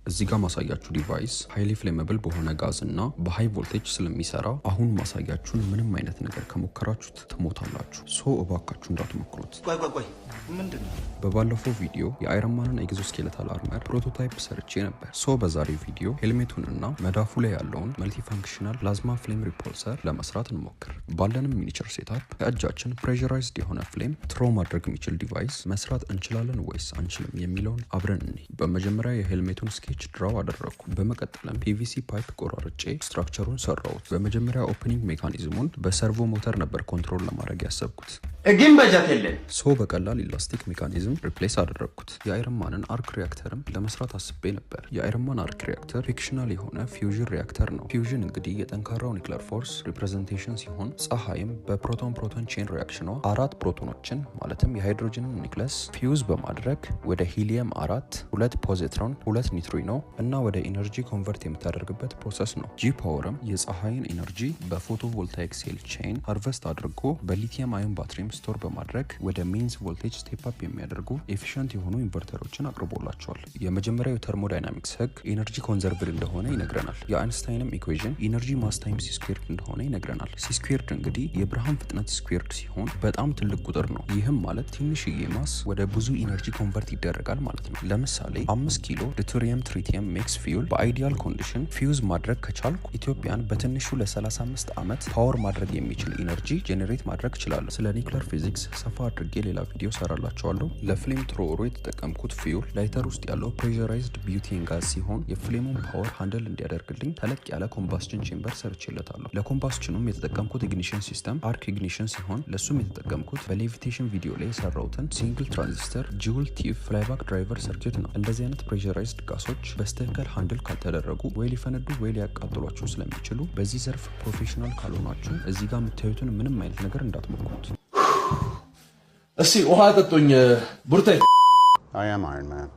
እዚህ ጋር ማሳያችሁ device highly flammable በሆነ ጋዝ እና በ high voltage ስለሚሰራ አሁን ማሳያችሁን ምንም አይነት ነገር ከሞከራችሁት ትሞታላችሁ። So እባካችሁ እንዳትሞክሩት። ቆይ ቆይ ቆይ፣ ምንድን ነው? በባለፈው ቪዲዮ የ Iron Man ን exoskeletal armor prototype ሰርቼ ነበር። So በዛሬው ቪዲዮ ሄልሜቱንና መዳፉ ላይ ያለውን multifunctional plasma flame repulsor ለመስራት እንሞክር። ባለንም miniature setup ከእጃችን pressurized የሆነ flame throw ማድረግ የሚችል device መስራት እንችላለን ወይስ አንችልም የሚለውን አብረን እንይ። በመጀመሪያ የ helmet ኡን sketch draw አደረግኩ። በመቀጠልም PVC pipe ቆራርጬ structure ኡን ሰራሁት። በመጀመሪያ opening mechanism ኡን በ servo motor ነበር control ለማድረግ ያሰብኩት። ግን በጀት የለን። So በቀላል elastic mechanism replace አደረግኩት። የ Iron Man ን arc reactor ም ለመስራት አስቤ ነበር። የ Iron Man arc reactor fictional የሆነ fusion reactor ነው። Fusion እንግዲህ የጠንካራው nuclear force representation ሲሆን ፀሐይም በ proton proton chain reaction ኗ አራት ፕሮቶኖችን ማለትም የሃይድሮጅንን nucleus fuse በማድረግ ወደ ሂሊየም አራት፣ ሁለት positron፣ ሁለት neutrino እና ወደ energy convert የምታደርግበት process ነው። G Power ም የፀሐይን energy በ photovoltaic cell chain harvest አድርጎ በ lithium ion ባትሪም store በማድረግ ወደ mains voltage step up የሚያደርጉ efficient የሆኑ inverter ኦችን አቅርቦላቸዋል። የመጀመሪያው የ thermodynamics ህግ energy conserved እንደሆነ ይነግረናል። የአይንስታይንም equation energy mass times c squared እንደሆነ ይነግረናል። c squared እንግዲህ የብርሃን ፍጥነት squared ሲሆን በጣም ትልቅ ቁጥር ነው። ይህም ማለት ትንሽዬ mass ወደ ብዙ energy convert ይደረጋል ማለት ነው። ለምሳሌ 5 ኪሎ deuterium tritium mix fuel በ ideal condition fuse ማድረግ ከቻልኩ ኢትዮጵያን በትንሹ ለ35 ዓመት power ማድረግ የሚችል energy generate ማድረግ እችላለሁ። ስለ nuclear physics ሰፋ አድርጌ ሌላ ቪዲዮ ሰራላችኋለሁ። ለ flame thrower ኡ የተጠቀምኩት fuel lighter ውስጥ ያለው pressurized butane gas ሲሆን የ flame ኡን power handle እንዲያደርግልኝ ተለቅ ያለ combustion chamber ሰርቼለታለሁ። ለ combustion ኑም የተጠቀምኩት ignition system arc ignition ሲሆን ለሱም የተጠቀምኩት በ levitation ቪዲዮ ላይ የሰራሁትን single transistor Joule thief flyback driver circuit ነው። እንደዚህ አይነት pressurized ጋሶች በስትክክል handle ካልተደረጉ ወይ ሊፈነዱ ወይ ሊያቃጥሏችሁ ስለሚችሉ በዚህ ዘርፍ professional ካልሆናችሁ እዚህ ጋር የምታዩትን ምንም አይነት ነገር እንዳትሞክሩት። እስቲ ውሃ ጠጡኝ ቡርቴ። I am Iron Man.